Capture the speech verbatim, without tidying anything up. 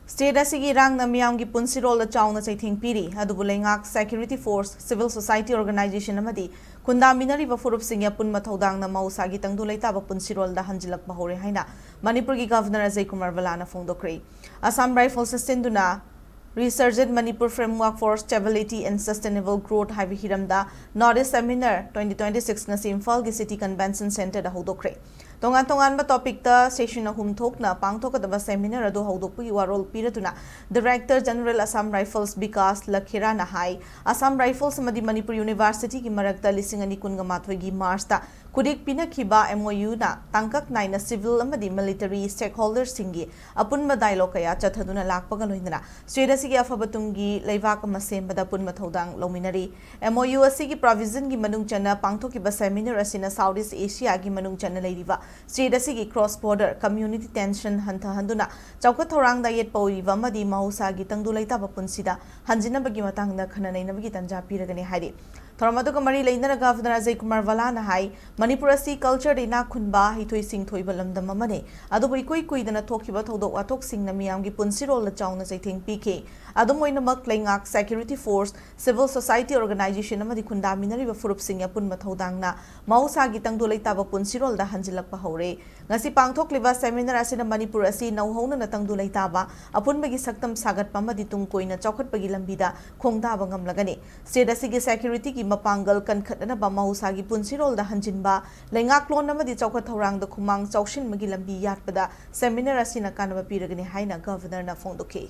State ꯑꯁꯤꯒꯤ ꯏꯔꯥꯡꯅ ꯃꯤꯌꯥꯝꯒꯤ ꯄꯨꯟꯁꯤꯔꯣꯜꯗ ꯆꯥꯎꯅ ꯆꯩꯊꯦꯡ ꯄꯤꯔꯤ, ꯑꯗꯨꯕꯨ ꯂꯩꯉꯥꯛ, security force, civil society organization ꯑꯃꯗꯤ ꯈꯨꯟꯗꯥꯃꯤꯟꯅꯔꯤꯕ ꯐꯨꯔꯨꯞꯁꯤꯡꯒꯤ ꯑꯄꯨꯟꯕ ꯊꯧꯗꯥꯡꯅ ꯃꯍꯧꯁꯥꯒꯤ ꯇꯪꯗꯨ ꯂꯩꯇꯥꯕ ꯄꯨꯟꯁꯤꯔꯣꯜꯗ ꯍꯟꯖꯤꯜꯂꯛꯄ ꯍꯧꯔꯦ ꯍꯥꯏꯅ ꯃꯅꯤꯄꯨꯔꯒꯤ ꯒꯚꯔꯅꯔ ꯑꯖꯌ ꯀꯨꯃꯥꯔ ꯚꯜꯂꯥꯅ ꯐꯣꯡꯗꯣꯛꯈ꯭ꯔꯦ꯫ ꯑꯁꯥꯝ ꯔꯥꯏꯐꯜꯁ ꯁꯤꯟꯗꯨꯅ Resurgent Manipur Framework for Stability and Sustainable Growth ꯍꯥꯏꯕ ꯍꯤꯔꯝꯗ north east seminar twenty twenty six ꯉꯁꯤ ꯏꯝꯐꯥꯜꯒꯤ ꯁꯤꯇꯤ ꯀꯟꯚꯦꯟꯁꯟ ꯁꯦꯟꯇꯔꯗ ꯍꯧꯗꯣꯛꯈ꯭ꯔꯦ꯫ ꯇꯣꯉꯥꯟ ꯇꯣꯉꯥꯟꯕ ꯇꯣꯄꯤꯛꯇ ꯁꯦꯁꯟ ꯑꯍꯨꯝ ꯊꯣꯛꯅ ꯄꯥꯡꯊꯣꯛꯀꯗꯕ ꯁꯦꯃꯤꯅꯥꯔ ꯑꯗꯨ ꯍꯧꯗꯣꯛꯄꯒꯤ ꯋꯥꯔꯣꯜ ꯄꯤꯔꯗꯨꯅ director general Assam rifles Vikas ꯂꯈꯦꯔꯥꯅ ꯍꯥꯏ, ꯑꯁꯥꯝ ꯔꯥꯏꯐꯜꯁ ꯑꯃꯗꯤ ꯃꯅꯤꯄꯨꯔ ꯌꯨꯅꯤꯚꯔꯁꯤꯇꯤꯒꯤ ꯃꯔꯛꯇ ꯂꯤꯁꯤꯡ ꯑꯅꯤ ꯀꯨꯟꯒ ꯃꯥꯊꯣꯏꯒꯤ ꯃꯥꯔꯆꯇ ꯈꯨꯗꯤꯛ ꯄꯤꯅꯈꯤꯕ ꯑꯦꯝ ꯑꯣ ꯌꯨꯅ ꯇꯥꯡꯀꯛ ꯅꯥꯏꯅ ꯁꯤꯚꯤꯜ ꯑꯃꯗꯤ ꯃꯤꯂꯤꯇꯔꯤ ꯁ꯭ꯇꯦꯛꯍꯣꯜꯗꯔꯁꯤꯡꯒꯤ ꯑꯄꯨꯟꯕ ꯗꯥꯏꯂꯣꯒ ꯀꯌꯥ ꯆꯠꯊꯗꯨꯅ ꯂꯥꯛꯄꯒ ꯂꯣꯏꯅꯅ ꯁ꯭ꯇꯦꯠ ꯑꯁꯤꯒꯤ ꯑꯐꯕ ꯇꯨꯡꯒꯤ ꯂꯩꯕꯥꯛ ꯑꯃ ꯁꯦꯝꯕꯗ ꯑꯄꯨꯟꯕ ꯊꯧꯗꯥꯡ ꯂꯧꯃꯤꯟꯅꯔꯤ꯫ ꯑꯦꯝ ꯑꯣ ꯌꯨ ꯑꯁꯤꯒꯤ ꯄ꯭ꯔꯣꯚꯤꯖꯟꯒꯤ ꯃꯅꯨꯡ ꯆꯟꯅ ꯄꯥꯡꯊꯣꯛꯈꯤꯕ ꯁꯦꯃꯤꯅꯥꯔ ꯑꯁꯤꯅ ꯁꯥꯎꯠ ꯏꯁ ꯑꯦꯁꯤꯌꯥꯒꯤ ꯃꯅꯨꯡ ꯆꯟꯅ ꯂꯩꯔꯤꯕ ꯁ꯭ꯇꯦꯠ ꯑꯁꯤꯒꯤ ꯀ꯭ꯔꯣꯁ ꯕꯣꯔꯗꯔ ꯀꯝꯃ꯭ꯌꯨꯅꯤꯇꯤ ꯇꯦꯟꯁꯟ ꯍꯟꯊꯍꯟꯗꯨꯅ ꯆꯥꯎꯈꯠ ꯊꯧꯔꯥꯡꯗ ꯑꯌꯦꯠꯄ ꯑꯣꯏꯔꯤꯕ ꯑꯃꯗꯤ ꯃꯍꯧꯁꯥꯒꯤ ꯇꯪꯗꯨ ꯂꯩꯇꯥꯕ ꯄꯨꯟꯁꯤꯗ ꯍꯟꯖꯤꯟꯅꯕꯒꯤ ꯃꯇꯥꯡꯗ ꯈꯟꯅ ꯅꯩꯅꯕꯒꯤ ꯇꯥꯟꯖꯥ ꯄꯤꯔꯒꯅꯤ ꯍꯥꯏꯔꯤ꯫ ꯊꯧꯔꯝ ꯑꯗꯨꯒ ꯃꯔꯤ ꯂꯩꯅꯅ ꯒꯚꯔꯅꯔ ꯑꯖꯌ ꯀꯨꯃꯥꯔ ꯚꯜꯂꯥꯅ ꯍꯥꯏ, ꯃꯅꯤꯄꯨꯔ ꯑꯁꯤ ꯀꯜꯆꯔꯗ ꯏꯅꯥꯛ ꯈꯨꯟꯕ, ꯍꯩꯊꯣꯏ ꯁꯤꯡꯊꯣꯏꯕ ꯂꯝꯗꯝ ꯑꯃꯅꯤ꯫ ꯑꯗꯨꯕꯨ ꯏꯀꯨꯏ ꯀꯨꯏꯗꯅ ꯊꯣꯛꯈꯤꯕ ꯊꯧꯗꯣꯛ ꯋꯥꯊꯣꯛꯁꯤꯡꯅ ꯃꯤꯌꯥꯝꯒꯤ ꯄꯨꯟꯁꯤꯔꯣꯜꯗ ꯆꯥꯎꯅ ꯆꯩꯊꯦꯡ ꯄꯤꯈꯤ꯫ ꯑꯗꯨꯝ ꯑꯣꯏꯅꯃꯛ, ꯂꯩꯉꯥꯛ, security force, civil society organization ꯑꯃꯗꯤ ꯈꯨꯟꯗꯥꯃꯤꯟꯅꯔꯤꯕ ꯐꯨꯔꯨꯞꯁꯤꯡꯒꯤ ꯑꯄꯨꯟꯕ ꯊꯧꯗꯥꯡꯅ ꯃꯍꯧꯁꯥꯒꯤ ꯇꯪꯗꯨ ꯂꯩꯇꯥꯕ ꯄꯨꯟꯁꯤꯔꯣꯜꯗ ꯍꯟꯖꯤꯜꯂꯛꯄ ꯍꯧꯔꯦ꯫ ꯉꯁꯤ ꯄꯥꯡꯊꯣꯛꯂꯤꯕ ꯁꯦꯃꯤꯅꯥꯔ ꯑꯁꯤꯅ ꯃꯅꯤꯄꯨꯔ ꯑꯁꯤ ꯅꯧꯍꯧꯅꯅ ꯇꯪꯗꯨ ꯂꯩꯇꯥꯕ, ꯑꯄꯨꯟꯕꯒꯤ ꯁꯛꯇꯝ ꯁꯥꯒꯠꯄ ꯑꯃꯗꯤ ꯇꯨꯡ ꯀꯣꯏꯅ ꯆꯥꯎꯈꯠꯄꯒꯤ ꯂꯝꯕꯤꯗ ꯈꯣꯡꯗꯥꯕ ꯉꯝꯂꯒꯅꯤ꯫ ꯁ꯭ꯇꯦꯠ ꯑꯁꯤꯒꯤ ꯁꯦꯀ꯭ꯌꯨꯔꯤꯇꯤꯒꯤ ꯃꯄꯥꯡꯒꯜ ꯀꯟꯈꯠꯅꯅꯕ ꯃꯍꯧꯁꯥꯒꯤ ꯄꯨꯟꯁꯤꯔꯣꯜꯗ ꯍꯟꯖꯤꯟꯕ, ꯂꯩꯉꯥꯛꯂꯣꯟ ꯑꯃꯗꯤ ꯆꯥꯎꯈꯠ ꯊꯧꯔꯥꯡꯗ ꯈꯨꯃꯥꯡ ꯆꯥꯎꯁꯤꯟꯕꯒꯤ ꯂꯝꯕꯤ ꯌꯥꯠꯄꯗ ꯁꯦꯃꯤꯅꯥꯔ ꯑꯁꯤꯅ ꯀꯥꯟꯅꯕ ꯄꯤꯔꯒꯅꯤ ꯍꯥꯏꯅ ꯒꯚꯔꯅꯔꯅ ꯐꯣꯡꯗꯣꯛꯈꯤ꯫